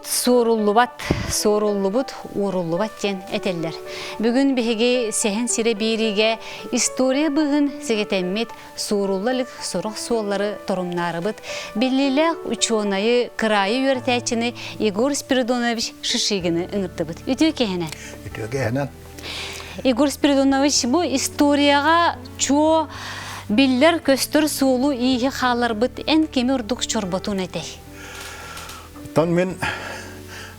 Уоруллубут суоруллубат, суоруллубут уоруллубат диэн этэллэр. Бүгүн биһиги Сэһэн сирэ биэриигэ история быыһын сигэтэммит суорулла илик сорох суоллары торумнаарыбыт биллиилээх учуонайы, кыраайы үөрэтээччини Егор Спиридонович Шишигины ыҥырдыбыт. Үтүө киэһэнэн. Үтүө киэһэнэн. Егор Спиридонович, бу историяҕа чуо биллэр-көстөр суолу-ииһи хаалларбыт эн кими ордук чорботун этэй? Оттон мин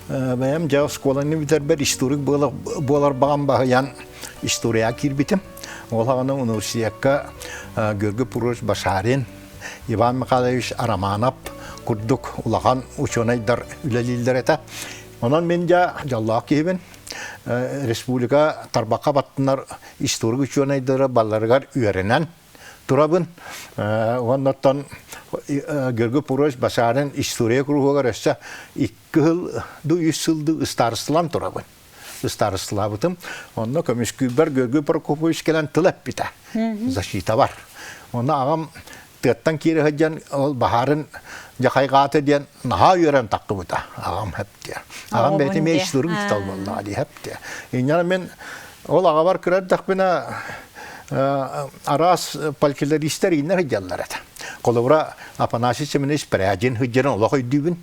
бэйэм дьэ оскуоланы бүтэрбэр историк буолар баҕам баһыйан историяҕа киирбитим. Ол аҕаны университекка Георгий Павлович Башарин, Иван Михайлович Романов курдук улахан учуонайдар үлэлииллэр этэ. Онон мин дьэ дьоллоох киһибин. Республика тарбахха баттынар историк учуонайдара балларыгар үөрэнэн турабын. Уоннаттан Георгий Павлович Башарин история куруһуогар өссө икки сыл ду үс сыл ду ыстаарыстылан турабын. Ыстаарыстылаабытым. Онно көмүскүүрбэр Георгий Прокопович кэлэн тыл эппитэ. Защита бар. Онно аҕам тыаттан киирэ сылдьан ол баһаарын дьахайгаата диэн наһаа үөрэн таххыбыта. Аҕам хэптиэ. Аҕам бэйэтэ эмиэ историк учуутал буоллаҕа дии хэптиэ. Инньэ мин ол аҕабар кыра эрдэхпинэ араас фольклористар ииннэр сылдьаллар этэ. Холобура, Афанасий Семенович Прядин сылдьарын олох өйдүүбүн.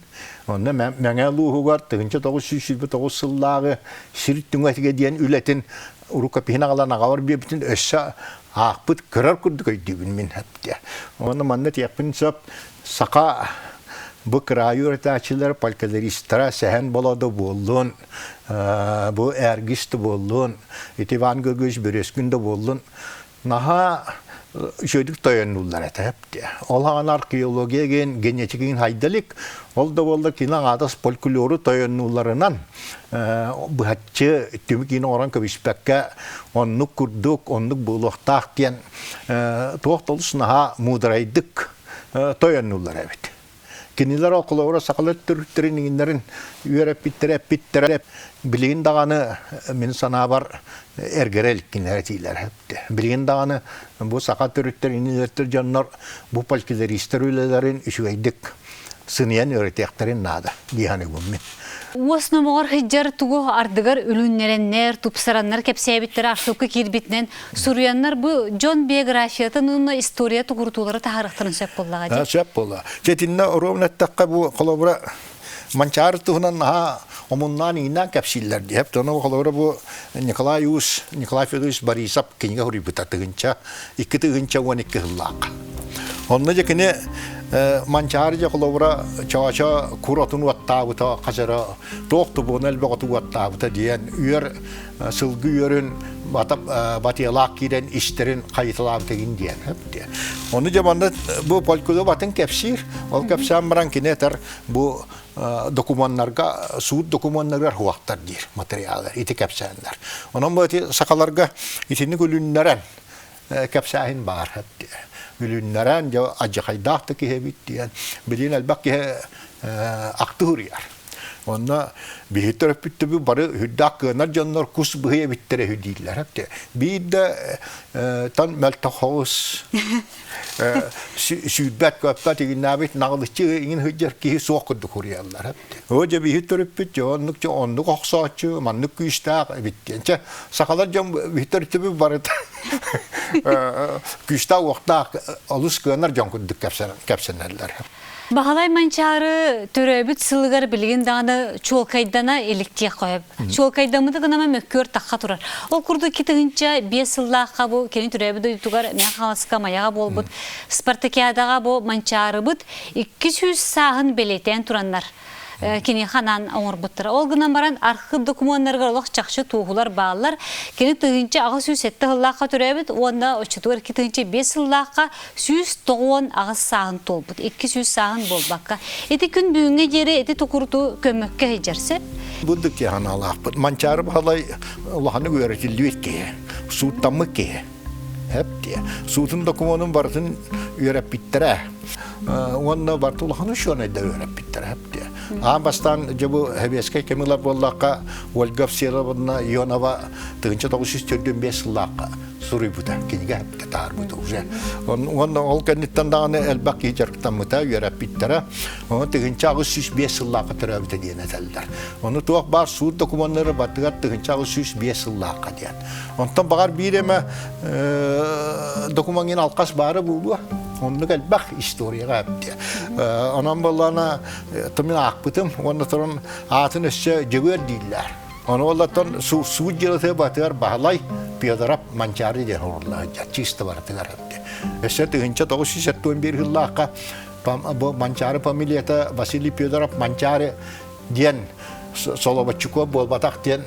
Онно Мэҥэ улууһугар 1929 сыллааҕы сир түҥэтигэ диэн үлэтин рукопиһын аҕалан аҕабар биэрбитин өссө аахпыт көрөр курдук өйдүүбүн мин диэ. Уонна манна этиэхпин сөп, саха бу кыраайы үөрэтээччилэр фольклористара Сэһэн Болодо буоллун, бу Эргис да буоллун, ити Иван Георгиевич Березкин да буоллун, наһаа үчүгэйдик тойоннуллар этэ диэ. Ол хаҕана археология ген генетика ген хайда илик, ол да буоллар кини аҥаатас фольклору тойоннулларынан быһаччы түмүк иин оҥорон көбүспэккэ оннук курдук, оннук буолуохтаах диэн туох да олус наһаа муударайдык тойоннуллар эбит. Кинилэр ол холобура сахалар төрүттэрин иҥиннэрин үөрэппиттэрэ, эппиттэрэ билигин даҕаны мин санаабар эргэрэ иликкиннэр этиилэр. Билигин даҕаны бу саха төрүттэр иннилэртэр дьоннор бу фольклористар үлэлэрин үчүгэйдик сыныйан үөрэтиэхтэрин наада дии саныыбын мин. Уос номоҕор сылдьар тугу ардыгар үлүннэрэннэр, тупсараннар кэпсээбиттэрэ архыыпка киирбитинэн суруйаннар бу дьон биографиятын уонна история тугурутуулары таһаарыахтарын сөп буоллаҕа дии. Сөп буолла. Дьэ итиннэ оруобуна эттэххэ бу холобура Манчаары туһунан наһаа омуннаан иҥнээн кэпсииллэр дии. Тону холобура бу Николай Уус, Николай Федорович Борисов кинигэ суруйбута тыһыынча, 2 тыһыынча 12 сыллаахха. Онно дьэ кини Манчаары дьэ холобура чоочо кур отун уоттаабыта хачара туох тубуна элбэх оту уоттаабыта диэн үөр сылгы үөрүн батыалаах киирэн истэрин хайыталаабытыгын диэн. Ону дьэ манна бу фольклор атын кэпсиир. Ол кэпсээн баран кини этэр бу докумуоннарга суут докумуоннарыгар хуактар диир материаллар ити кэпсээннэр. Онон бу ити сахаларга итинник үлүннэрэн кэпсээһин баар. Үлүннэрэн дьэ адьахайдаах да киһи эбит диэн билигин элбэх киһи ахты суруйар. Онно биһи төрөппүттэрбит бары үрдээх кыанар дьоннор кус быһый эбиттэрэ үһү дииллэр. Биир да тан мөлтөх хоҕус сүүрбэт көппөт игиннээбит наҕылыччы иҥин сылдьар киһи суох курдук суруйаллар. Оо дьэ биһи төрөппүт дьэ оннук дьэ оннук охсооччу маннык күүстээх эбит диэн. Чэ сахалар дьон биһи төрөппүт барыта күүстээх уохтаах олус кыанар дьон курдук кэпсэнэллэр. Баһылай Манчаары төрөөбүт сылыгар билигин даҕаны чуолкайдана илик диэх сөп. Чуолкайдаммыты гынама мөккүөр тахха турар. Ол курдук 2005 сыллаахха бу кини төрөөбүт дойдутугар Мэҥэ Хаҥаласка Майаҕа буолбут спартакиадаҕа бу Манчаарыбыт 200 сааһын бэлиэтээн тураннар киниэхэ анаан оҥорбуттара. Ол гынан баран архыып докумуоннарыгар олох чахчы туоһулар бааллар. Кини 1807 сыллаахха төрөөбүт уонна оччотугар 2005 сыллаахха 198 сааһын туолбут. 200 сааһын буолбакка. Ити күн бүгүҥҥэ диэри ити тукуруту көмөккө сылдьар сөп. Буддук киһи Манчаары Баһылай улаханнык үөрэтиллибит киһи, сууттаммыт киһи. Эп диэ. Суутун докумуонун барытын үөрэппиттэрэ. Уонна барыта улахан учуонайдар үөрэппиттэрэ. Эп диэ. Аан бастаан дьэ бу Сэбиэскэй кэми ылар буоллахха, Ольга Всеволодовна Ионова 1945 сыллаахха. суруйбута, кинигэ таарбыта уже. Уонна ол кэнниттэн даҕаны элбэх киһи дьарыктаммыта, үөрэппиттэрэ. Ону 1805 сыллаахха төрөөбүтэ диэн этэллэр. Ону туох баар суут докумуоннары батыгар 1805 сыллаахха диэн. Онтон баҕар биир эмэ докумуоҥҥин алхас баара буолуо. Оннук элбэх историяҕа эптиэ. Онон буоллаҕына мин аахпытым уонна туран аатын өссө Дьөгүөр дииллэр. Ону олортон суут дьыалата батыгар Баһылай Федоров Манчаары диэн оҥорулла сылдьар чисто барытыгар. Өссө 1971 сыллаахха бу Манчаары фамилията Василий Федоров Манчаары диэн Солобоччуков буолбатах диэн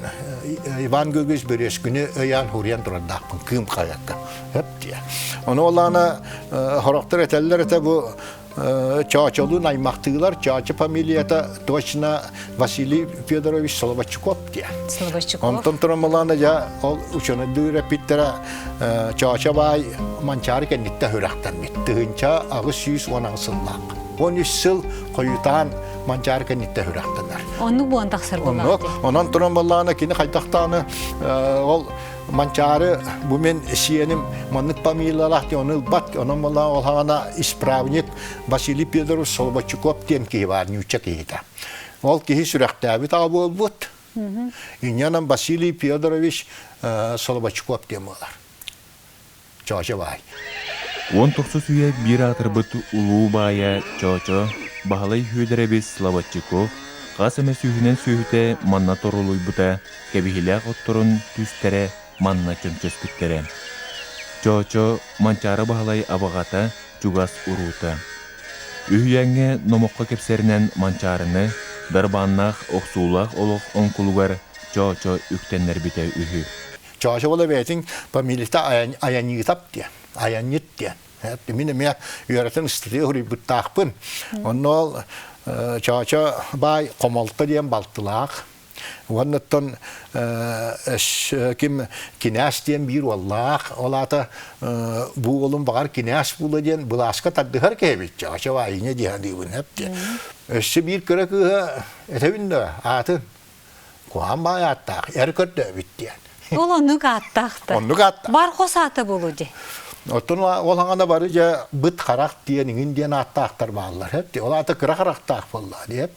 Иван Георгиевич Бөрүөскүнү өйөөн хуруйан турардаахпын кыым хайакка. Хөп диye. Ону олаана хорохтор этэллэр этэ бу Чоочолуун аймахтыылар Чоочо фамилията точно Василий Федорович Солобоччуков диye. Солобоччуков. Онтон туран дьа ол ученыйдыыр эппиттэрэ Чоочо баай Манчаары кэнниттэн сүрэхтэммит. 1818 сыллаах. 13 сыл хойутаан Манчаары кэнниттэн сүрэхтэнэр. Оннук буолан тахсар Оннук. Онон туран буоллаҕына кини хайдахтааны ол Манчаары бу мин сиэним маннык фамилиялаах диэн ону ылбат. Онон буоллаҕына ол хаҕана исправник Василий Федорович Солобоччуков диэн киһи баар, нуучча киһитэ. Ол киһи сүрэхтээбит аҕа буолбут. Инньэнэн Василий Федорович Солобоччуков диэн буолар. Чоочо баай. 19 үйэ биир аатырбыт улуу баайа Чоочо Баһылай Сүөдэрэбис Слободчиков хас эмэ сүүһүнэн сүөһүтэ манна торулуйбута, кэбиһилээх отторун түстэрэ манна чөмчөспүттэрэ. Чоочо Манчаары Баһылай абаҕата, чугас уруута. Үһүйээҥҥэ номоххо кэпсэринэн Манчаарыны дарбааннаах охсуулаах олох оҥкулугар Чоочо үктэннэрбитэ үһү. Чоочо буола бэйэтин фамилията Айанньыытап диэн, Айанньыт диэн. Мин эмиэ үөрэтэн ыстатыйа суруйбуттаахпын. Онно ол Чоочо баай Хомолто диэн балтылаах. Уоннаттан ким кинээс диэн биир уоллаах. Ол аата бу уолум баҕар кинээс буола диэн былааска тардыһар киһи эбит. Чоочо баай инньэ диэн диибин. Өссө биир кыра кыыһа этэбин да аатын Куһаҕан баай ааттаах, эр көрдөөбүт диэн. Ол оннук ааттаах да. Оннук ааттаах. Бар хос аата буолуо дии. Оттон ол хаҥана бары дьэ быт харах диэн иҥин диэн ааттаахтар бааллар. Хэп Ол аата кыра харахтаах буолла диэп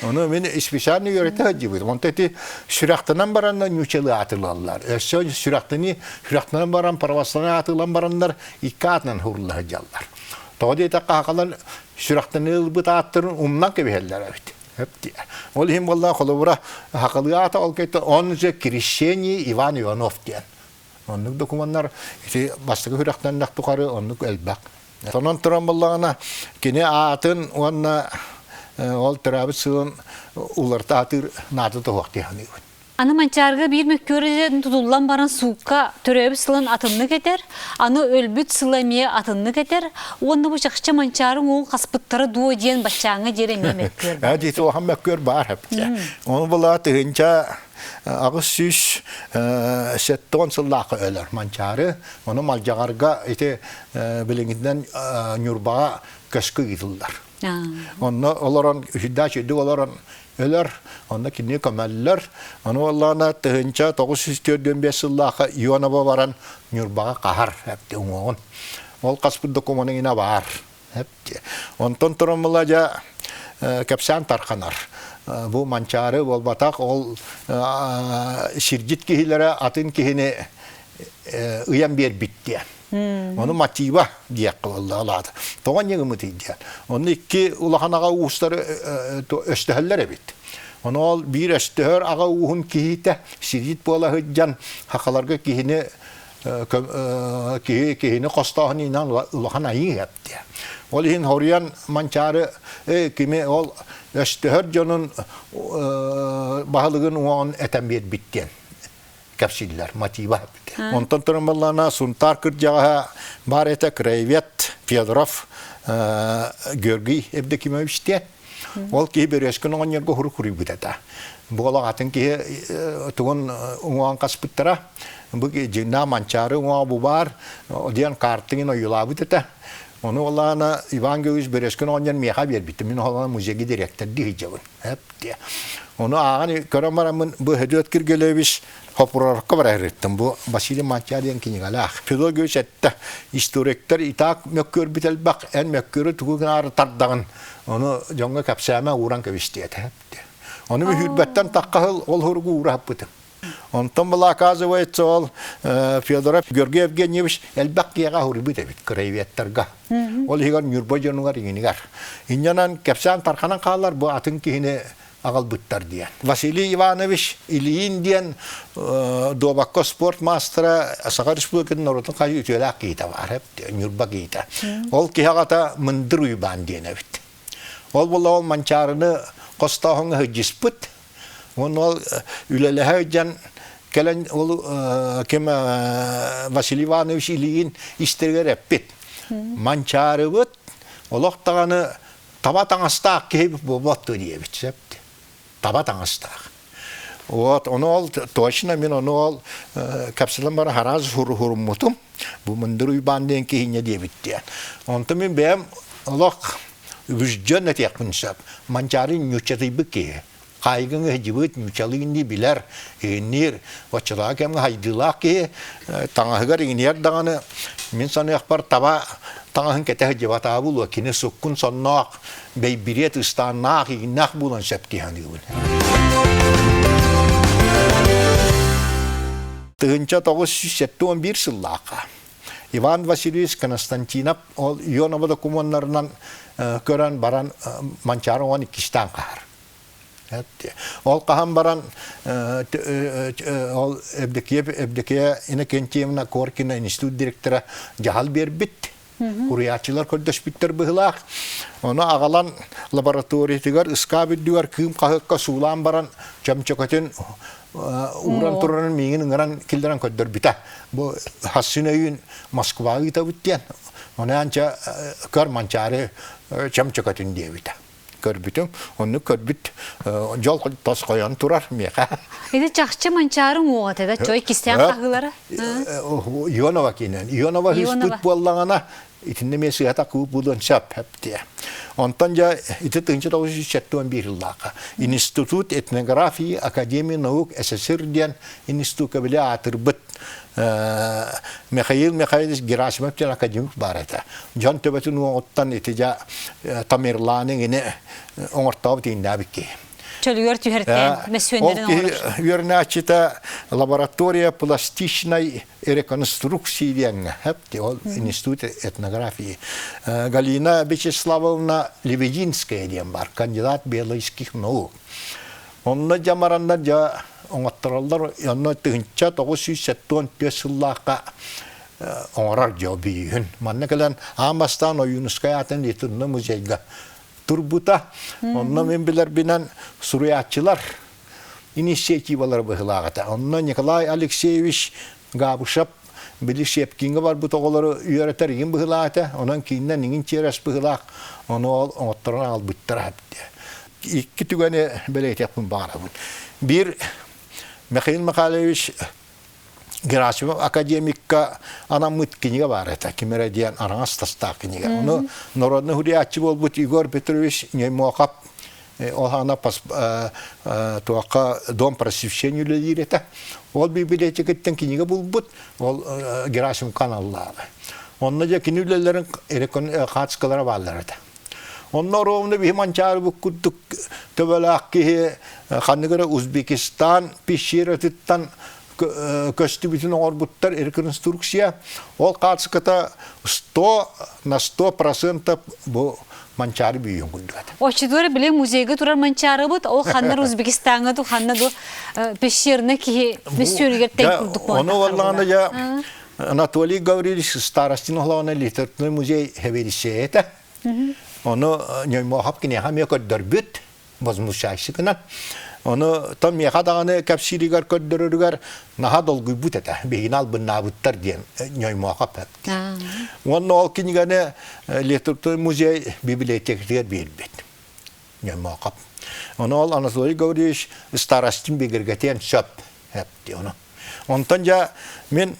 Ону мин специально үөрэтэ сылдьыбытым. Онто ити сүрэхтэнэн бараннар ньуучалыы аатылаллар. Өссө сүрэхтэни сүрэхтэнэн баран православнай аатылан бараннар икки аатынан хурула сылдьаллар. Тоҕо диэтэххэ хахалар сүрэхтэни ылбыт ааттарын умнан кэбиһэллэр эбит. Ол иһин буолла холобура хахалыы аата ол кэйтэ он же крещение Иван Иванов диэн. Оннук докуманнар ити бастакы сүрэхтэннэх тухары оннук элбэх. Онон туран буоллаҕына кини аатын уонна ол төрөөбүт сылын уларыта атыыр наада туһуох дии саныыбын. Аны Манчаарга биир мөккүөрү тутуллан баран суукка төрөөбүт сылын атыннык этэр, аны өлбүт сыла эмиэ атыннык этэр уонна бу чахчы Манчаары уҥуоҕун хаспыттара дуо диэн баччааҥҥа диэри эмиэ мөккүөр бар. Дии улахан мөккүөр баар эбит. Ону була 1870 сыллаахха өлөр Манчаары. Ону Малдьаҕарга ити билиҥҥитинэн Ньурбаҕа көскө ыытыллар. Онно олорон, үһүйдээх үрдүк олорон өлөр, онно кинини көмөллөр. Ону буоллаҕына 1945 сыллаахха Ионова баран Ньурбаҕа хаһар эпти уҥуоҕун. Ол хаспыт докумуона ина баар. Эпти. Онтон туран була дьэ кэпсээн тарханар. Бу Манчаары буолбатах, ол сирдьит киһилэрэ атын киһини ыйан биэрбит диэн. Ону мотива диэххэ буолла алаата. Тоҕо ньыгымытый диэн. Онно икки улахан аҕа уустары өстөһөллөр эбит. Ону ол биир өстөһөр аҕа ууһун киһитэ сирит буола сылдьан хахаларга киһини киһи киһини хостооһун иинэн улахан айыы эптэ. Ол иһин хоруйан Манчаары кими ол өстөһөр дьонун баһылыгын уҥуоҕун этэн биэрбит диэн кэпсииллэр мотива. Онтон туран буоллаҕына Сунтаар кырдьаҕаһа баар этэ краевед Федоров Георгий Евдокимович диэн. Ол киһи Бөрүөскүн оҕонньорго хурук хуруйбут этэ. Бу олох атын киһи тугун уҥуоҕун хаспыттара. Бу дьиҥнээх Манчаары уҥуоҕа бу баар диэн каартыгын ойуулаабыт этэ. Ону олаана Иван Георгиевич Березкин оҕонньор миэхэ биэрбитэ. Мин олаана музейга директордыы сылдьабын. Эп Ону ааҕан көрөн бараммын бу Федот Киргелевич Хопуророкко барарыттым. Бу Василий Манчаары диэн кинигэлээх. Федот Георгиевич эттэ, историктар итак мөккүөрбүт элбэх, эн мөккүөрү тугу гынаары тардаҕын, ону дьоҥҥо кэпсээмэ ууран кэбис диэтэ. Ону мүһүүрбэттэн таххаһыл ол хоругу уураһаппытым. Онтон была оказывается ол Федоров Георгий Евгеньевич элбэх киэҕэ хуруйбут эбит краеведтарга. Ол иһигэр Ньурба дьонугар иҥинигэр. Инньэнэн кэпсээн тарханан хаалар бу атын киһини аҕалбыттар диэн. Василий Иванович Ильин диэн дуобакка спорт маастара Саха Республикатын норуотун хайы үтүөлээх киһитэ баар, Ньурба киһитэ. Ол киһи аҕата Мындыр Уйбаан диэн эбит. Ол була ол Манчаарыны хостооһуҥҥа сылдьыспыт. Уонна ол үлэлэһэ сылдьан кэлэн ол ким Василий Иванович Ильин истэригэр эппит. Манчаарыбыт олох даҕаны таба таҥастаах киһи буолбат дуо диэбит сөп. Таба таҥастаах. Вот, ону ол точно мин ону ол кэпсэлэн бара хараас хуруммутум. Бу Мындыр Уйбаан диэн киһине диэбит диэн. Онтон мин бэйэм олох үгүс дьон этиэхпин сөп. Манчаары ньуччатыйбыт киһи. Хаайгын ыһдьыбыт, ньучалыын дии билэр, иһинниир. Оччотооҕу кэмҥэ хайдыылаах киһи таҥаһыгар иҥниэр даҕаны мин саныахпар таба таҥаһын кэтэ сылдьыбатаҕа буолуо. Кини суккун сонноох, бэйбириэт ыстааннаах, иҥнээх буолан сөп дии саныыбын. 1971 сыллаахха Иван Васильевич Константинов ол Ионова докумуоннарынан көрөн баран Манчаары оҕон иккистээн хаһар. Ол хаһан баран ол Евдокия Евдокия Иннокентьевна Коркина институт директора дьаһал биэрбит. Куруйааччылар көрдөспүттэр быһылаах. Ону аҕалан лабораториятыгар ыскаап үрдүгэр кыым хаһыакка суулаан баран чөмчөкөтүн ууран турарын миигин ыҥыран киллэрэн көрдөрбүтэ. Бу хассын өйүн Москваҕа ыытабыт диэн. Ону анча көр Манчаары чөмчөкөтүн диэбитэ. Көрбүтүм. Оннук көрбүт дьол тосхойон турар миэхэ. Ити чахчы Манчаары уҥуоҕа да чой кистээн хаһыылара? Ионова кинен. Ионова хыспыт буоллаҕына итиннэ эмиэ сыһата кууп булуон сөп диye. Онтон дьэ ити 1971 жыллаахха Институт этнографии Академии наук СССР диэн институкка били аатырбыт Михаил Михайлович Герасимов диэн академик баар этэ. Дьон төбөтүн уоҕуттан ити дьэ Тамерланы иҥини оҥортообут иҥнээбит киһи. Чөлүгэр түһэртээн, мөссүөннэрин Ол киһи үөрэнээччитэ лаборатория пластичной реконструкции диэҥҥэ ол институт этнографии. Галина Вячеславовна Лебединская диэн бар, кандидат биологических наук. Онно дьамараннар дьэ оҥоттороллор, онно 1974 сыллаахха оҥорор дьэ бүйүһүн. Манна кэлэн аан бастаан Ойуунускай аатын Литурно музейга турбута. Онно мин билэрбинэн суруйааччылар инициативалара быһылаах этэ. Онно Николай Алексеевич Габышев били Щепкиҥҥэ барбыт оҕолору үөрэтэр игин быһылаах этэ. Онон кииннэн иҥин чиэрэс быһылаах ону ол оҥотторон аҕалбыттара Икки түгэни бэлиэтиэхпин баҕарабын. Биир Михаил Михайлович Герасимов академикка анаммыт кинигэ баар этэ. Ким эрэ диэн араҥас тастаах кинигэ. Ону народный суруйааччы буолбут Егор Петрович Неймохов ол ана туохха дом просвещения үлэлиир этэ. Ол библиотекаттан кинигэ булбут, ол Герасим каналлааҕы. Онно дьэ кини үлэлэрин хаачыскалара бааллар этэ. Онно ровно биһи Манчаарыбыт курдук төбөлөөх киһи ханнык эрэ Узбекистан пещератыттан көстүбүтүн оҥорбуттар реконструкция. Ол хаачыската 100 на 100% бу Манчаары бүйүн курдук этэ. Оччотугар били музейга турар Манчаарыбыт ол ханна Узбекистаҥҥа ду ханна ду пещерный киһи мөссүөнүгэр тэҥ курдук Ону валлаана я Анатолий Гаврильевич Старостин олоҕуна литературный музей сэбиэдиссэйэ этэ. Ону Ньоймоохоп киниэхэ эмиэ көрдөрбүт, возмущайщигынан. Ону тон миэхэ даҕаны кэпсииригэр көрдөрөрүгэр наһаа долгуйбут этэ. Биһигини албыннаабыттар диэн Ньоймоохоп эппит. Уонна ол кинигэни литературный музей библиотекатыгар биэрбит. Ньоймоохоп. Ону ол Анатолий Гаврильевич Старостин бигэргэтиэн сөп эпти ону. Онтон дьэ мин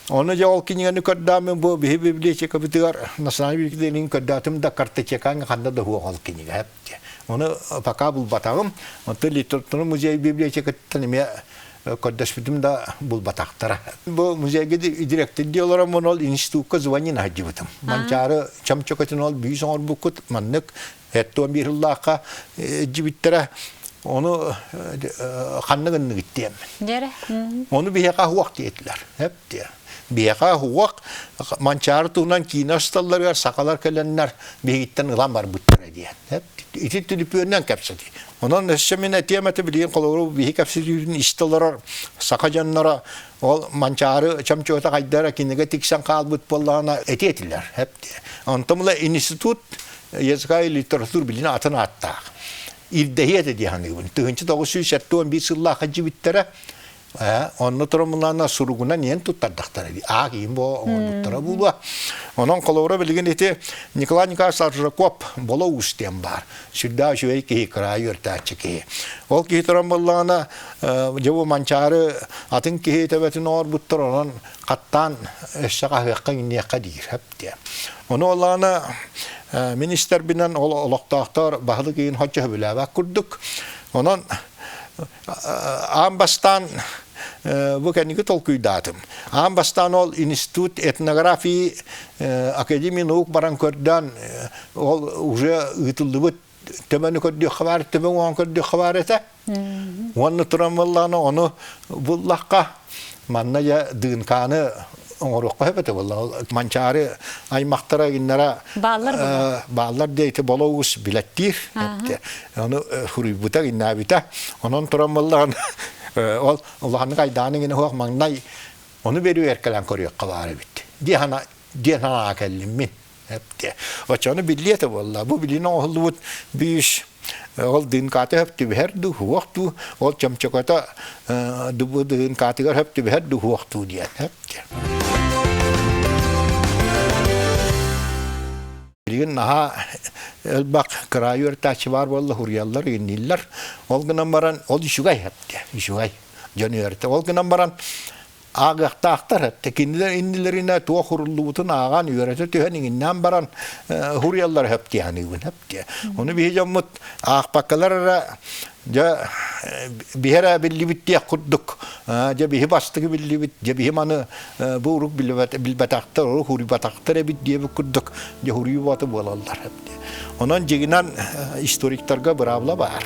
ону дьэ ол кинигэни көрдөөн бу биһи библиотекабытыгар национальный библиотеканы көрдөөтүм да картотекаҥа ханна да суох ол кинигэ. Ону пока булбатаҕым. Оттон литературный музей библиотекаттан эмиэ көрдөспүтүм да булбатахтара. Бу музейга директордии олороммун ол институкка звонин сылдьыбытым. Манчаары чөмчөкөтүн ол бүүс оҥорбуккут маннык эттуон биир сыллаахха дьибиттэрэ ону ханнык гынныгыт диэммин. Ону биһиэхэ уох диэтилэр. Эп диэ. Биһиэхэ уох Манчаары туһунан киинэ усталларыгар сахалар кэлэннэр биһигиттэн ылан барбыттара диэн. Ити түлүпүөнүнэн кэпсэтии. Онон өссө мин этиэм этэ билигин холобуру биһи кэпсэтиибитин истэ олорор саха дьонноро ол Манчаары чөмчөтө хайдара кинигэ тиксэн хаалбыт буоллаҕына этиэ этилэр. Онтон ыла институт языка и литература билин атын ааттаах. Ирдэһиэ этэ дии саныыбын. 1971 сыллаахха дьибиттэрэ Онно турамылаана суругунан иэн туттардахтара дии. Аа киин бу оҥорбуттара буолуо. Онон холобура билигин ити Николай Николаевич Аржаков Боло Уус диэн баар. Сүрдээх үчүгэй киһи, кыраайы үөртээччи киһи. Ол киһи туран буоллаҕына, дьэ бу Манчаары атын киһи төбөтүн оҥорбуттар, онон хаттаан өссө хаһыахха иҥниэххэ диир. Диэ. Ону олаана мин истэрбинэн ол олохтоохтор баһылык иин хоччо сөбүлээбэт курдук. Онон аан бастаан бу кэнники толкуйдаатым. Аан бастаан ол институт этнографии Академия наук баран көрдөөн ол уже ыытыллыбыт төмөнү көрдүөххэ баар, төмө уоҕун көрдүөххэ баар этэ. Уонна туран буоллаҕына ону буллахха манна дьэ ДНК-ны оҥоруохха сөп этэ буолла. Манчаары аймахтара иннара бааллар бааллар диэ ити болоус билэттиир. Ону суруйбута иннаабита. Онон туран буоллаҕына ол улаханнык айдааны гина суох маҥнай ону берүү эркэлэн көрүөххэ баар эбит. Диэн санаа кэллим мин. Оччону биллиэ этэ буолла. Бу билин оҥоһуллубут бүүс ол дыынкаата хөп түбэһэр дуу, суох дуу, ол чөмчөкөтө бу дыынкаатыгар хөп түбэһэр дуу, суох дуу диэн. Билигин наһаа элбэх кыраайы үөрэтээччи баар буолла, суруйаллар, иҥнииллэр. Ол гынан баран, ол үчүгэй эптэ, үчүгэй дьон үөрэтэ. Ол гынан баран, ааҕыахтаахтар. Кинилэр иннилэринэ туох уруллубутун ааҕан үөрэтэ түһэн иҥиннээн баран хуруйаллар хөп дии саныыбын хөп дии. Ону биһи дьоммут аахпаккалар эрэ дьэ биһи эрэ биллибит диэх курдук дьэ биһи бастыгы биллибит дьэ биһи маны бу урук билбэтэхтэр урук хуруйбатахтар эбит диэбит курдук дьэ хуруйубаты буолаллар Онон дьиҥинэн историктарга быраабыла баар.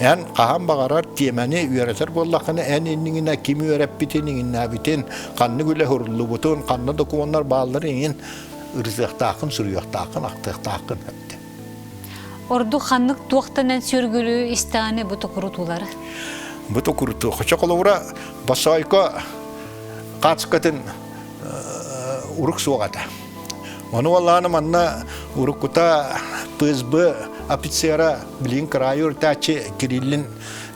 Эн хаһан баҕарар тиэмэни үөрэтэр буоллаххына, эн иннигинэ ким үөрэппитин, иҥиннээбитин, ханнык үлэ суруллубутун, ханна докумуоннар баалларын иҥин ырытыахтааххын, суруйуохтааххын, ахтыахтааххын эттэ. Ордук ханнык туохтанан сүргүлүү истэҕинэ бу токурутуулары? Бу токурутуу. Хочо холобура Босойко хаацкатын урук суох этэ. Ону уоллааны манна уруккута ПСБ офицера билигин кыраайы үртээччи Кириллин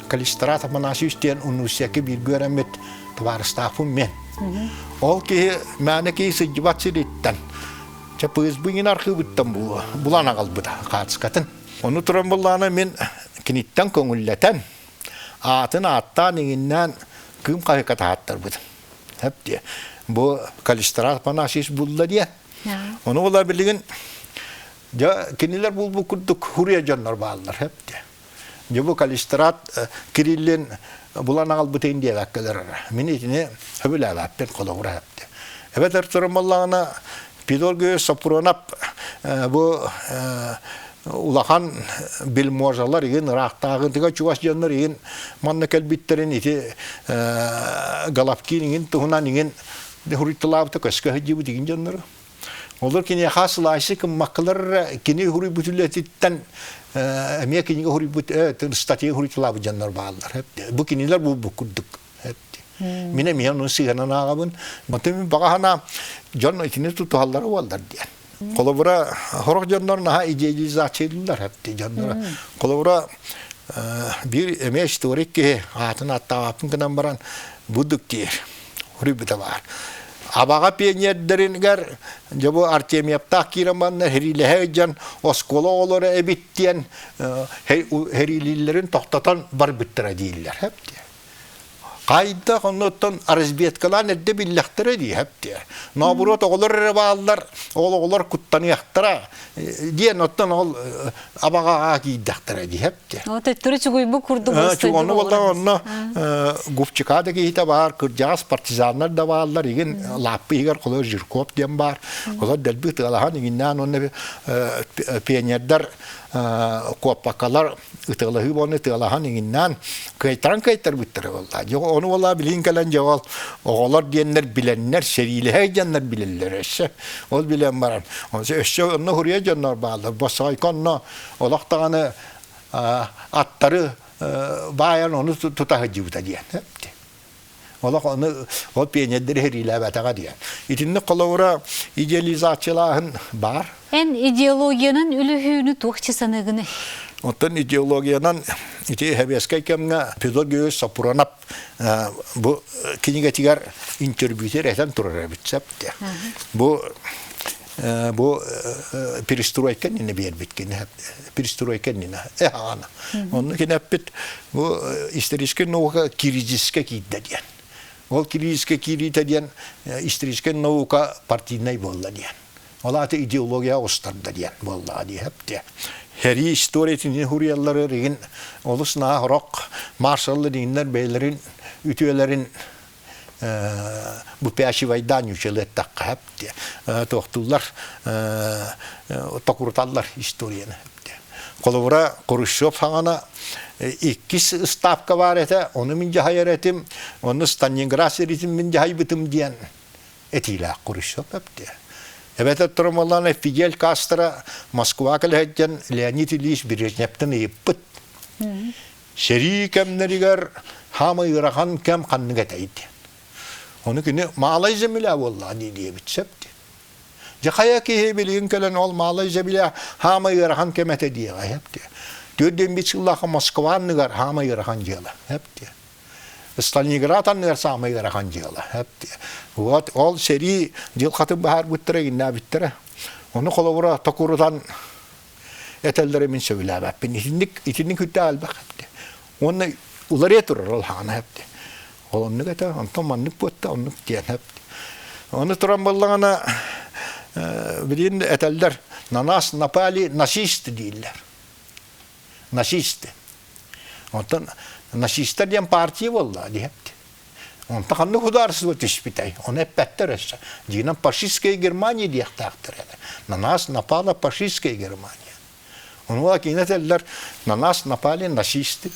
Калистрат Афанасьевич диэн университекка бииргэ үөрэммит табаарыстаахпын мен. Ол киһи мээнэ киһи сылдьыбат сириттэн чэ ПСБ иҥин архыыбыттан булан аҕалбыта хаацкатын. Ону туран буллаана мин киниттэн көҥүллэтэн аатын ааттаан иҥиннээн кыым хаһыакка таһааттарбытым. Хөп диэ. Бу Калистрат Афанасьевич булла диэ. Ону була билигин дьэ кинилэр булбут курдук хуруйа дьоннор бааллар хөп диэ. Дьэ бу Калистрат Кириллин булан аҕалбытын диэбэккэлэр эрэ. Мин итини сөбүлээбэппин холобура хөп диэ. Эбэтэр туран буоллаҕына Педоргий Сопронов бу улахан вельможалар игин ыраахтааҕытыга чугас дьоннор игин манна кэлбиттэрин ити Головкин игин туһунан игин хуруйталаабыта көскө сылдьыбыт игин дьоннору. Олор киниэхэ сылаайсы кыммаккалар кини хуруйбут үлэтиттэн эмиэ кинигэ хуруйбут статья хуруйталаабыт дьоннор бааллар. Бу кинилэр булбут курдук. Мин эмиэ ону сыһыанан ааҕабын. Матын мин баҕа санаам дьон итини тутуһаллара буоллар диэн. Холобура, сорох дьоннор наһаа идеализациялыыллар эбит дьонноро. Холобура, биир эмиэ историк киһи аатын ааттаабаппын гынан баран будук диир. Хуруйбута баар. Абаҕа пионердэригэр дьэ бу Артемьевтаах киирэн манна хэриилэһэ сылдьан оскуола оҕолоро эбит диэн хэриилииллэрин тохтотон барбыттара дииллэр. Хайдах оннуттан разведкалаан эрдэ биллэхтэрэ дии хэптиэ. Наоборот оҕолор эрэ бааллар, ол оҕолор куттаныахтара диэн оттон ол абаҕаҕа киирдэхтэрэ дии хэптиэ. Ол төттөрү чугуйбут курдук Онно буолла онно Губчика да киһитэ баар, кырдьаҕас партизаннар да бааллар, игин лааппы иһигэр холор Жирков диэн баар. Олор дэлби ытыалаһан игиннээн уонна пионердар куоппаккалар ытыалаһыы буолан ытыалаһан иҥиннээн кыайтаран кыайтарбыттара буолла. Дьэ ону буолла билин кэлэн дьэ ол оҕолор диэннэр билэннэр сэриилэһэ дьоннор билэллэр өссө. Ол билэн баран өссө онно хуруйа дьоннор бааллар. Босойко онно олох даҕаны аттары баайан ону тута сылдьыбыта диэн. Олох ону ол пионердары сэриилээбэтэҕэ диэн. Итинник холобура идеализациялааһын баар. Эн идеологиянан үлүһүүнү туох саныгыный? Оттон идеологиянан ити сэбиэскэй кэмҥэ Федор Георгиевич Сапуранов бу кинигэтигэр интервьютер этэн турар эбит сөп Бу бу перестройка иннинэ биэрбит кини перестройка иннинэ эһаҕана онно кини эппит бу историческай наука кризискэ киирдэ диэн ол кризискэ киириитэ диэн историческай наука партийнай буолла диэн ол аата идеология оҕустарда диэн буоллаҕа диэһэп Хэрии историятын хуруйаллары ригин олус наһаа хорох маршаллар дигиннэр бэйэлэрин үтүөлэрин выпячивайдаан ньучалыаттахха хэп диэ туохтууллар токуруталлар историяны Холобура, Хрущев хаҥана иккис ыстаапка баар этэ, ону мин дьаһайар этим, ону Сталинград сиритин мин дьаһайбытым диэн этиилээх Хрущев эптиэ. Эбэтэр Тромолана Фидель Кастро Москва кэлэһэттэн Леонид Ильич Брежневтэн ыйыппыт. Сэрии кэмнэригэр хаамай ыарахан кэм ханнык этэй диэн. Ону кини маалай земля буоллаҕа дии диэбит сөп диэн. Дьэ хайа киһи билигин кэлэн ол маалай земля хаамай ыарахан кэм этэ диэҕэ сөп диэ. 45 сыллаахха Москва анныгар хаамай ыарахан дьыала сөп диэ. Сталинград анныгар саамай ыарахан дьыала сөп диэ. Вот ол сэрии дьылҕатын быһаарбыттара игиннээбиттэрэ. Ону холобура токурутан этэллэрэ мин сөбүлээбэппин. Итинник итинник үрдээх элбэх эбит. Уонна уларыйа турар ол хаана эбит. Ол оннук этэ, онтон маннык буотта, оннук диэн эбит. Ону туран буоллаҕына билигин этэллэр на нас напали нацисты дииллэр. Нацисты. Онтон нацистар диэн партия буолла диэбит. Онтон ханнык судаарыстыба түспүтэй? Ону эппэттэр өссө. Дьиҥинэн фашистская Германия диэхтээхтэр этэ. На нас напала фашистская Германия. Ону кини этэллэр, на нас напали нацисты.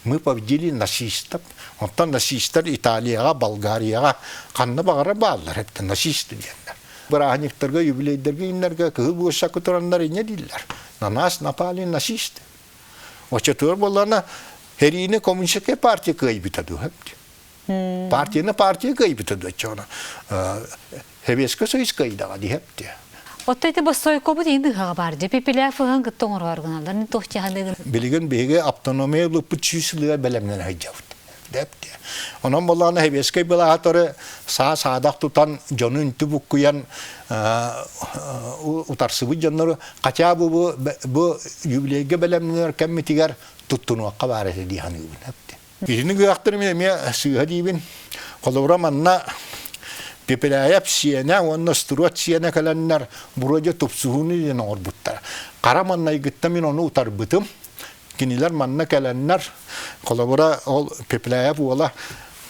Мы победили нацистов. Онтон нацистар Италияҕа, Болгарияҕа ханна баҕара бааллар эттэ нацисты диэннэр. Бырааһынньыктарга, юбилейдарга иннэргэ кыһыл буосакы тураннар инньэ дииллэр. На нас напали нацисты. Оччотугар буоллаҕына Хэриини коммунистическай партия кыайбыта дуу Партияны партия кыайбыта дуу оччоҕуна Сэбиэскэй Союз кыайдаҕа диһэп Отто ити Боссоойкобут иин ыһаҕа баар дьэ Пепеляев ыһан кытта оҥороор гыналлар мин туох дьаһаныгын Билигин биһиги автономия ылыппыт 100 сылыгар бэлэмнэнэ сылдьабыт. Депте. Онон буоллаҕына сэбиэскэй былаһаторы саа-саадах тутан дьону үнтү буккуйан утарсыбыт дьоннору хотя бы бу, бу юбилейга бэлэмнэнэр кэммитигэр туттунуохха баар этэ дии саныыбын. Итини гыахтарым эмиэ сыыһа диибин. Холобура манна Пепеляев сиэнэ уонна Струот сиэнэ кэлэннэр вроде тупсуһууну диэн оҥорбуттара. Хара маннайгыттан мин ону утарбытым. Кинилэр манна кэлэннэр, холобура, ол Пепеляев уола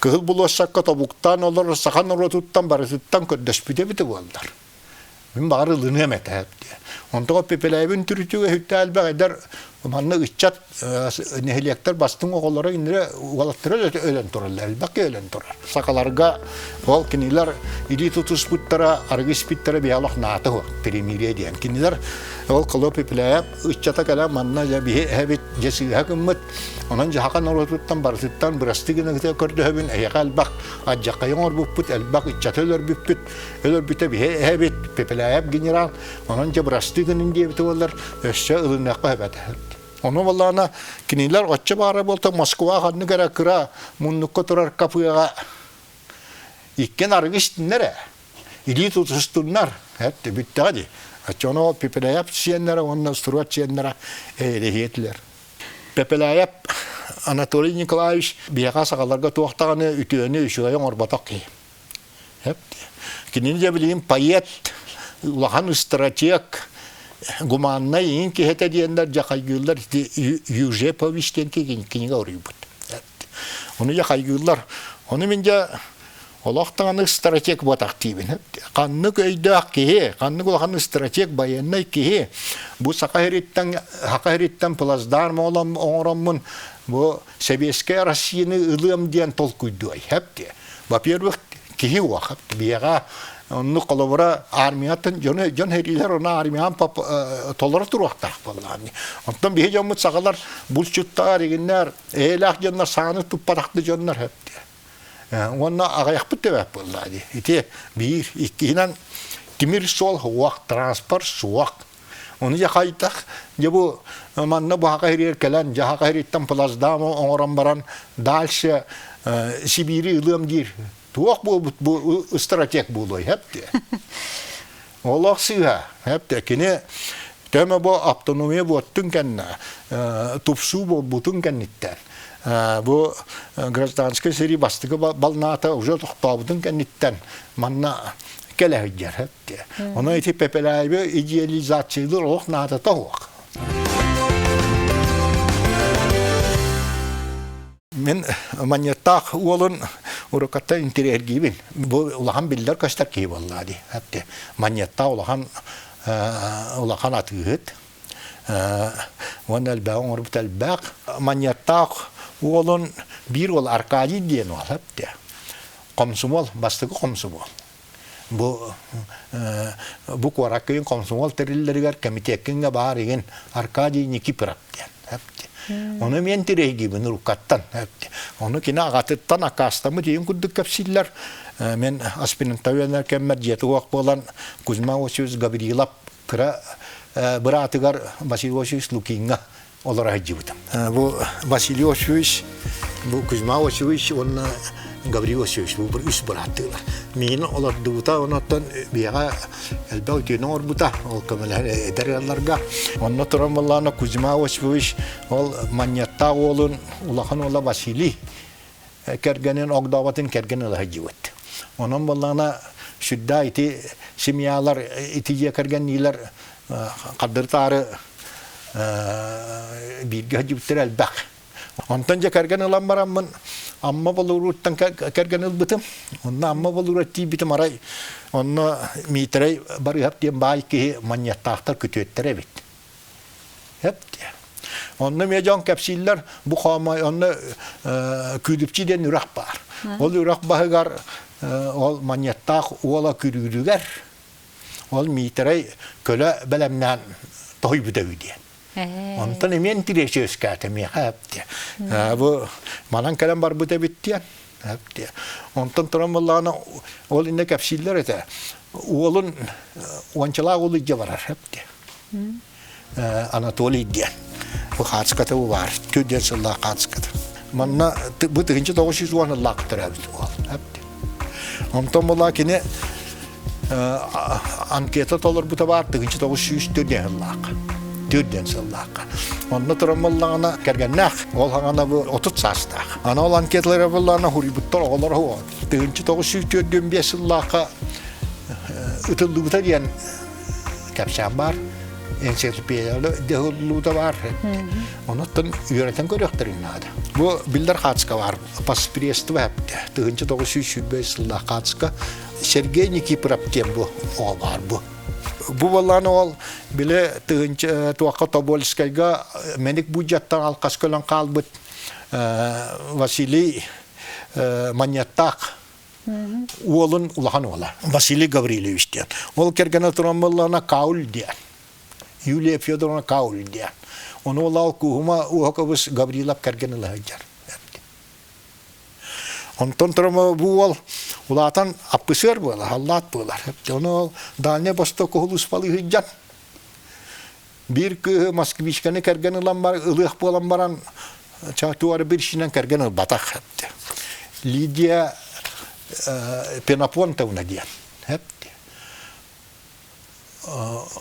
Кыһыл болуоссакка тобуктаан олорор саха норуотуттан барытыттан көрдөспүтэ эбитэ буоллар. Мин баҕар ылыныам этэ диye. Онтон Пепеляевин түрүтүгэ хүттэ элбэх эдэр манна ыччат нэһилиэктэр бастыҥ оҕолоро иннирэ уолаттара өлөн тураллар, элбэх өлөн турар. Сахаларга ол кинилэр илии тутуспуттара, арыгы испиттэрэ биһалах наата суох, перемирие диэн. Кинилэр ол Коло Пепеляев ыччата кэлэн манна дьэ биһи эһэбит дьэ сыыһа гыммыт, онон дьаһаха норуотуттан барытыттан бырастыы гыныгыта көрдөһөбүн, эһиэхэ элбэх адьаххайы оҥорбуппут, элбэх ыччаты өлөрбүппүт, өлөрбүтэ биһи эһэбит Пепеляев генерал, онон дьэ бырастыы гынын диэбитэ буоллар, өссө ылыныахха сөп этэ. Ону буоллаҕына кинилэр оччо баара буолта Москва ханнык эрэ кыра муннукка турар кафеҕа иккиэн арыгы истиннэр ээ. Илии тутустуннар. Эт бүттэҕэ дии. Оччону Пепеляев сиэннэрэ уонна Струат сиэннэрэ эйэлэһиэтилэр. Пепеляев Анатолий Николаевич биһиэхэ сахаларга туох даҕаны үтүөнү үчүгэйи оҥорботох киһи. Кинини дьэ билигин поэт, улахан стратег, гуманнай иин киһитэ диэннэр дьэ хайгыыллар Южепович диэн кинигэ оруйбут. Ону дьэ хайгыыллар. Ону мин дьэ олох даҕаны стратег буотах диибин. Ханнык өйдөөх киһи, ханнык улахан стратег байыаннай киһи бу саха сириттэн саха сириттэн плацдарм оҥороммун бу Сэбиэскэй Россияны ылыам диэн толкуйдуой хэп Во-первых, киһи уох биэҕэ оннук холобура армияттан дьон дьон хэриилэр ону армиян толоро туруохтаах буоллаҕа. Онтон биһи дьоммут сахалар булчуттар, игиннэр, эйэлээх дьоннор сааны туппатахты дьоннор хэп Уонна аҕыйахпыт төбөт буоллаа дии. Ити биир, иккиһинэн тимир суол суох, транспорт суох. Ону дьэ хайдах, дьэ бу манна бу хака иһиригэр кэлэн, дьэ хака иһириттэн плацдарм оҥорон баран дальше Сибиири ылыам диир. Туох буолбут бу стратег буолуой, хэп диэ. Олох сыыһа, хэп диэ. Кини төмө бу автономия буоттун кэннэ, тупсуу буолбутун кэнниттэн, бу гражданскай сэрии бастакы балнаата уже тохтообутун кэнниттэн манна кэлэ сылдьар. Онон ити Пепеляевы идеализациялыыр олох наадата суох. Мин манньыттаах уолун уруккаттан интириэһиргиибин. Бу улахан биллэр көстөр киһи буоллаа дии. Манньыттаах улахан улахан атыыһыт. Уонна элбэҕи оҥорбут элбэх. Манньыттаах уолун биир уол Аркадий диэн уол. Комсомол, бастакы комсомол. Бу бу куораккыйын комсомол тэриллэригэр кэмитиэккиҥҥэ баар игин Аркадий Никифоров диэн. Ону мен тирэйгибин уруккаттан. Ону кини аҕатыттан аккаастаммыт ийин курдук кэпсииллэр. Мен аспирантура кэммэр дьиэтэ уох буолан Кузьма Осипович Гаврилов кыра быраатыгар Василий Осипович Лукиҥҥа олоро сылдьыбытым. Бу Василий Осипович, бу Кузьма Осипович уонна Гаврил Осипович бу үс бырааттыылар. Миигин олордубута, онон биэҕэ элбэх үтүөнү оҥорбута, ол көмөлөһөр эдэр ыалларга. Онно туран буоллаҕына Кузьма Осипович ол манньыаттаах уолун улахан уола Василий кэргэнин огдооботун кэргэн ыла сылдьыбыт. Онон буоллаҕына сүрдээх ити семьялар, ити дьиэ кэргэнниилэр хардырытаары бииргэ сылдьыбыттара элбэх. Онтон дьэ кэргэн ылан бараммын Амма Болууруттан кэргэн ылбытым. Онно Амма Болуура тиийбитим арай онно Миитэрэй Барыһап диэн баай киһи манньыаттаахтар күтүөттэрэ эбит. Эп диэ. Онно эмиэ дьон кэпсииллэр бу хоомой онно Күүлүпчи диэн үрэх баар. Ол үрэх баһыгар ол манньыаттаах уола күрүүрүгэр Ол Миитэрэй көлө бэлэмнээн тоһуйбута үһү диэн. Онтон эмиэ интириэс үөскээтэ миэхэ эп Бу манан кэлэн барбыт эбит диэн. Онтон туран буоллаҕына ол иннэ кэпсииллэр этэ. Уолун уончалаах уол илдьэ барар эп Анатолий диэн. Бу хаацката бу баар. Түөрт сыллаах хаацката. Манна бу 1910 ыллаах төрөөбүт уол. Онтон була кини анкета толорбута баар 1904 сыллаах. Төрдүөн сыллаахха. Онно туран буоллаҕына кэргэннээх. Ол хаҥана бу 30 саастаах. Аны ол анкеталара буоллаҕына хуруйбуттар оҕолоро уол. 1945 сыллаахха ытыллыбыта диэн кэпсээн баар. Энциклопедия дьаһыллуута баар. Онуттан үөрэтэн көрүөхтэрин наада. Бу биллэр хаацка баар. Поспредство эптэ. 1925 сыллаах хаацка Сергей Никифоров диэн бу оҕо баар бу. Бу буоллаан ол били тыһыынча туохха Тобольскайга мэник будьаттан алқас көлөн хаалбыт Василий Маньяттаах уолун улахан уола Василий Гаврильевич диэн. Ол кэргэнэ туран буоллаҕына Кауль диэн. Юлия Федоровна Кауль диэн. Ону ол Куһума Уһакович Гаврилов кэргэн ыла сылдьар. Онтон туран бу уол улаатан аппысыар буолар, халлаат буолар. Ону ол Дальний Восток уһулуспалыы сылдьан биир кыыһы москвичканы кэргэн ылан бар, ылыах буолан баран туора бир ишинэн кэргэн ылбатах. Лидия Пенопонтовна диэн.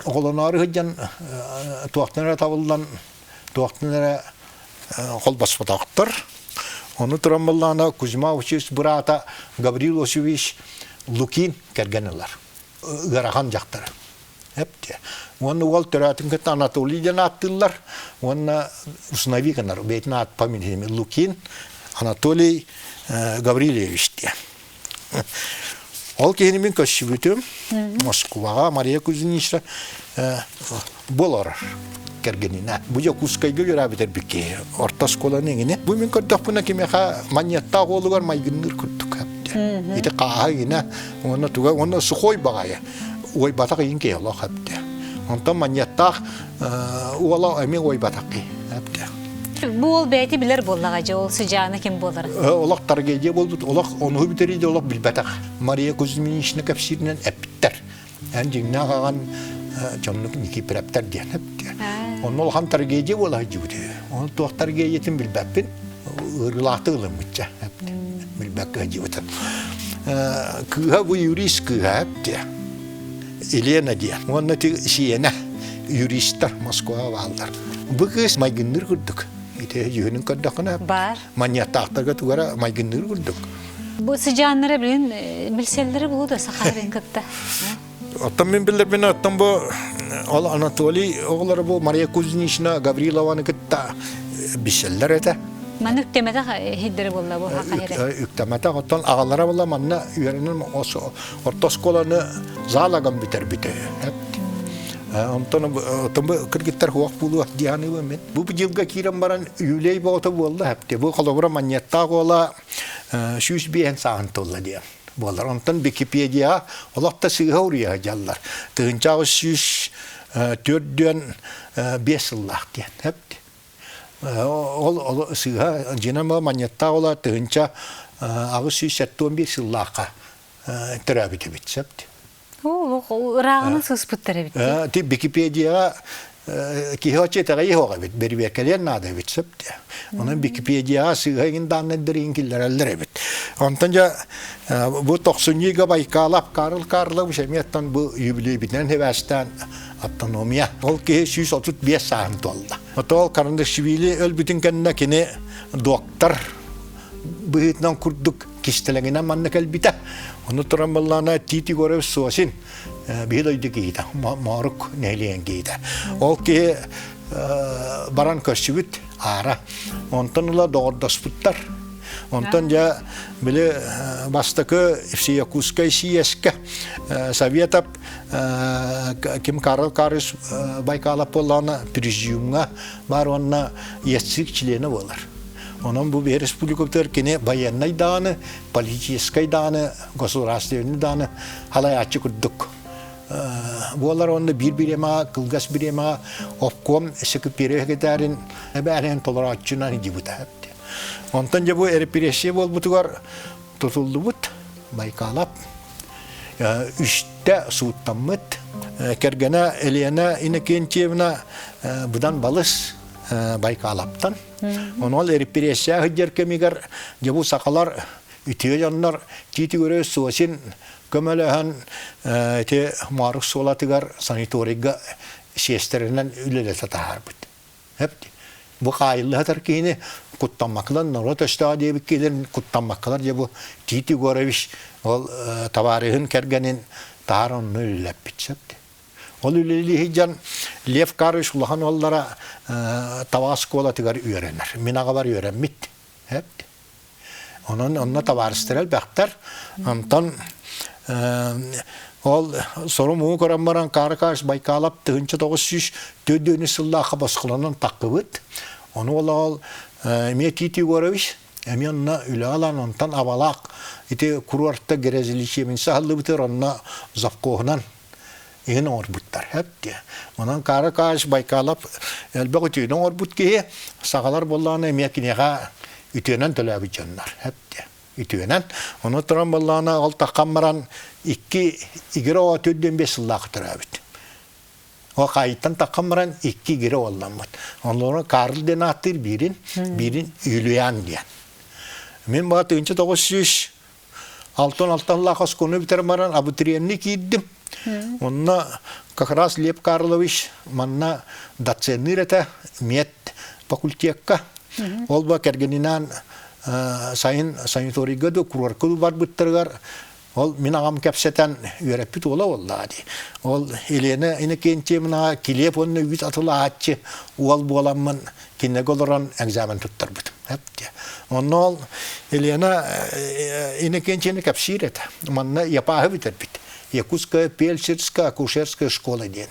Оҕолоноору сылдьан туохтан эрэ табыллан, туохтан эрэ холбоспотохтор. Ону туран буоллаҕына Кузьма Учис быраата Гаврил Осевич Лукин кэргэн ылар. Ыарахан дьахтары. Эптиэ. Уонна уол төрөөтүн кытта Анатолий диэн ааттыыллар. Уонна усыновик гынар. Бэйэтин аат фамилиями Лукин Анатолий Гаврильевич диэн. Ол киһини мин көрсүбүтүм. Москваҕа Мария Кузьминична буолар кэргэнинэ. Бу Дьокуускайга үөрээбитэрбит киһи. Орто оскуоланы иҥини. Бу мин көрдөхпүнэ кимиэхэ манньыаттаах уолугар майгынныыр курдук. Ити хааһа иҥинэ уонна туга уонна сухой баҕайы. Уойбатах иин киһи олох эптэ. Онтон манньыаттаах уола эмиэ уойбатах киһи эптэ. Бу уол бэйэтэ билэр буоллаҕа дьэ ол сыдьаана ким буолара? Олох трагедия буолбут, олох онуһу бүтэрииде олох билбэтэх. Мария Кузьминична кэпсииринэн эппиттэр. Эн дьиҥнээх аҕан дьоннук Никифоровтар диэн эптэ. Онно улахан трагедия буола сылдьыбыт. Оны туох трагедиятын билбэппин. Ыарыылаахтык ылыммытча. Билбэккэ сылдьыбытым. Кыыһа бу юрист кыыһа эптэ. Елена диэн. Уонна сиэнэ юристар Москваҕа бааллар. Бу кыыс майгынныыр курдук. Ити дьүһүнүн көрдөххүнэ Бар. манньыаттаахтарга тугара майгынныыр курдук. Бу сыдьааннара билин билсэллэрэ буолуо да сахаларын кытта. Оттон мин билэрбин оттон бу ол Анатолий оҕолоро бу Мария Кузнечна Гаврилованы кытта билсэллэр этэ. Манна үктэмэтэх иһиддэрэ буолла бу хаха Үктэмэтэх оттон аҕалара була манна үөрэнэн орто оскуоланы заалаган бүтэрбитэ. Онтон оттон бу кыргыттар хуох буолуох дии саныыбын мин. Бу дьылга киирэн баран юбилей боҕото буолла хэпти. Бу холобура манньыаттаах уола 105 сааһын туолла диэн буолар. Онтон Википедияҕа олох да сыыһа уруйа сылдьаллар. 1804 сыллаах диэн. Хэпти. Ол сыыһа дьинэ манньыаттаах уола 1871 сыллаахха төрөөбүт эбит сөп. Ырааҕынан сыспыттар эбит. Ти Википедияҕа киһи оччо итэҕэйи суох эбит, бэрибиэккэлиэн наада эбит сөп дии. Онон Википедияҕа сыыһа иҥин дааннайдар иҥин киллэрэллэр эбит. Онтон дьэ бу тохсунньуга Байкалов Карл Карлович эмиэ оттон бу юбилейбитинэн сибээстээн автономия. Ол киһи 135 сааһын туолла. Отол Карандашвили өлбүтүн кэннэ кини доктор быһыытынан курдук кистэлэҥинэн манна кэлбитэ. Ону туран баллаана Тит Егорович Сосин биһи дойду киһитэ, Моорук нэһилиэгин киһитэ. Ол киһи баран көрсүбүт аара. Онтон ыла доҕордоспуттар. Онтон дьэ били бастакы Всеякутскай сийиэскэ Советов ким Карл Карыш Байкалов буоллаҕына президиумҥа баар уонна ЕСЦИК чилиэнэ буолар. Онон бу биһи республикабытыгар кини военнай даҕаны, политическай даҕаны, государственный даҕаны халайааччы курдук буолар уонна биир бириэмэҕэ, кылгас бириэмэҕэ обком секретарь секретарин эбээһинэн толорооччунан илдьибитэ. Онтон дьэ бу репрессия буолбутугар тутуллубут Байкалап үстэ сууттаммыт. Кэргэнэ Елена Иннокентьевна быдан балыс Байкалаптан. Онон репрессия сылдьар кэмигэр дьэ бу сахалар үтүө дьоннор Тиит Егорович Сосин көмөлөһөн ити Маарык суолатыгар санаторийга сиэстэринэн үлэлэтэ таһаарбыт. Бу хаайыллыһатар киһини куттаммаккалар норуот өстөөҕө диэбит киһилэрин куттаммаккалар дьэ бу Тиит Егорович ол табаарыһын кэргэнин таһаар онно үлэлэппит сөп. Ол үлэлии сылдьан Лев Карлович улахан уоллара таба оскуолатыгар үөрэнэр. Мин аҕабар үөрэммит. Онон онно табаарыстара элбэхтэр. Онтон ол сору-муҥу көрөн баран Каракаш Байкалап 1904 сыллаахха босхолонон таххыбыт. Ону ол ол эмиэ Тит Егорович эмиэ онно үлэ ылан онтон абалаах ити курорта грязелечебница аһыллыбытыгар онно завкоһунан иһин оҥорбуттар сөп диэ. Онон Кара Байкалов элбэх үтүөнү оҥорбут киһи, сахалар буоллаҕына эмиэ киниэхэ үтүөнэн төлөөбүт дьоннор сөп диэ. Үтүөнэн. Ону туран буоллаҕына ол таххан баран икки игирэ оҕо 45 сыллаах төрөөбүт. Ол хаайыттан таххан баран икки игирэ уолламмыт. Онлору Карл диэн ааттыыр биирин, биирин Юлиан диэн. Мин баҕа 1900 Алтан алтанлаах оскуоланы бүтэрэн баран абитуриенныы киирдим. Онно как раз Лев Карлович манна доценныыр этэ мед факультекка. Ол ба кэргэнинээн сайын санаторийга да курорка барбыттарыгар ол мин аҕам кэпсэтэн үөрэппит уола буоллаҕа дии. Ол Елена Иннокентьевнаҕа килиэп уонна үүт атылааччы уол буоламмын кинигэ олорон экзамен туттарбытым. Онно ол Елена Иннокентьевна кэпсиир этэ. Манна ЯПАһы бүтэрбит. Якутская фельдшерская акушерская школа диэн.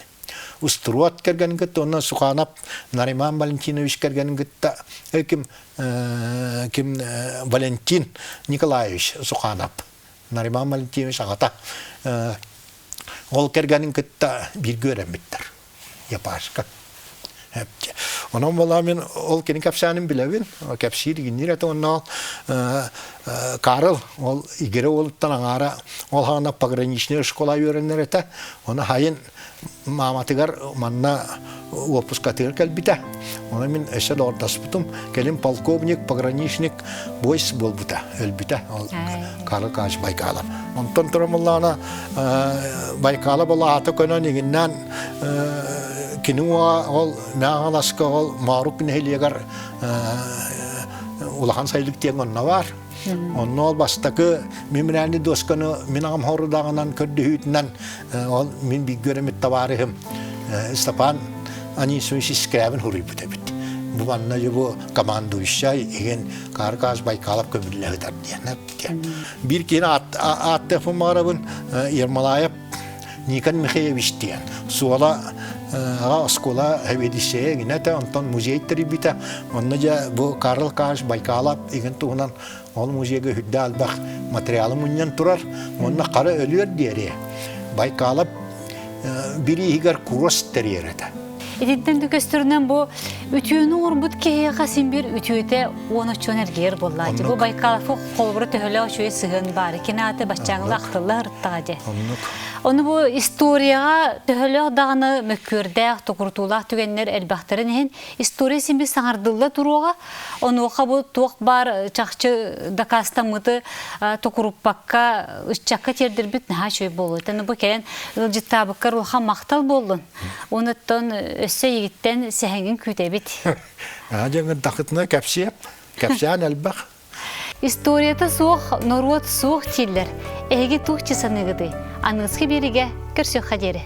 Устуруот кэргэнин кытта уонна Суханов Нариман Валентинович кэргэнин кытта ким ким Валентин Николаевич Суханов Нариман Валентинович аҕата ол кэргэнин кытта бииргэ үөрэммиттэр Япашка. Онон буолаа мин ол кини кэпсээнин билэбин, кэпсиир игинниир этэ онно Карл ол игире уолуттан аҥаара ол хаана пограничная школа үөрэнэр этэ. Оны хайын мааматыгар манна уоппускатыгар кэлбитэ. Оны мин өссө доҕордоспутум. Кэлин полковник, пограничник бойс буолбута, өлбүтэ. Ол Карл Кач Байкалов. Онтон турамыллаана Байкала була ата көнөн игиннэн кини ол Мэҥэ ол Моорук нэһилиэгэр улахан сайылык диэн онно бар. Онно ол бастакы мемориальный досканы мин аҕам хорудаҕынан көрдөһүүтүнэн ол мин бииргэ үөрэммит табаарыһым Степан Анисович Искрябин хуруйбут эбит. Бу манна бу командующай иһин Каркас Байкалов көмүллэ сытар диэн. Биир киһини ааттыахпын баҕарабын Ермолаев Никон Михеевич диэн суола аҕа оскуола сэбиэдиссэйэ игинэ этэ, онтон музей тэрийбитэ. Онно дьэ бу Карл Каш Байкалап игин туһунан ол музейга үрдэ элбэх материалы мунньан турар. Онно хара өлүөр диэри Байкалап бирииһигэр курос тэрийэр этэ. Итинтэн да көстөрүнэн бу үтүөнү оҥорбут киһиэхэ син биир үтүөтэ уон оччон эргийэр буоллааччы. Бу Байкаловка холобура төһөлөөх үчүгэй сыһыан баар. Кини ааты баччааҥҥыла ахтылла сырыттаҕа дии. Оннук. Ону бу историяҕа төһөлөөх даҕаны мөккүөрдээх, токурутуулаах түгэннэр элбэхтэрин иһин история син биир саҥардылла туруоҕа. Онуоха бу туох баар чахчы дакаастаммыты токуруппакка ыччакка тиэрдэрбит наһаа үчүгэй буолуо. Итинэн бу кэлэн ыалдьыттаабыккар улахан махтал буоллун. Онуттан өссө эйигиттэн сэһэҥҥин күүтэбит. Дьэҥин тахытына кэпсиэп, кэпсээн элбэх. Историята суох, норуот суох дииллэр. Эһиги туох дии саныыгытый? Аныгыскы биэригэ көрсүөххэ диэри.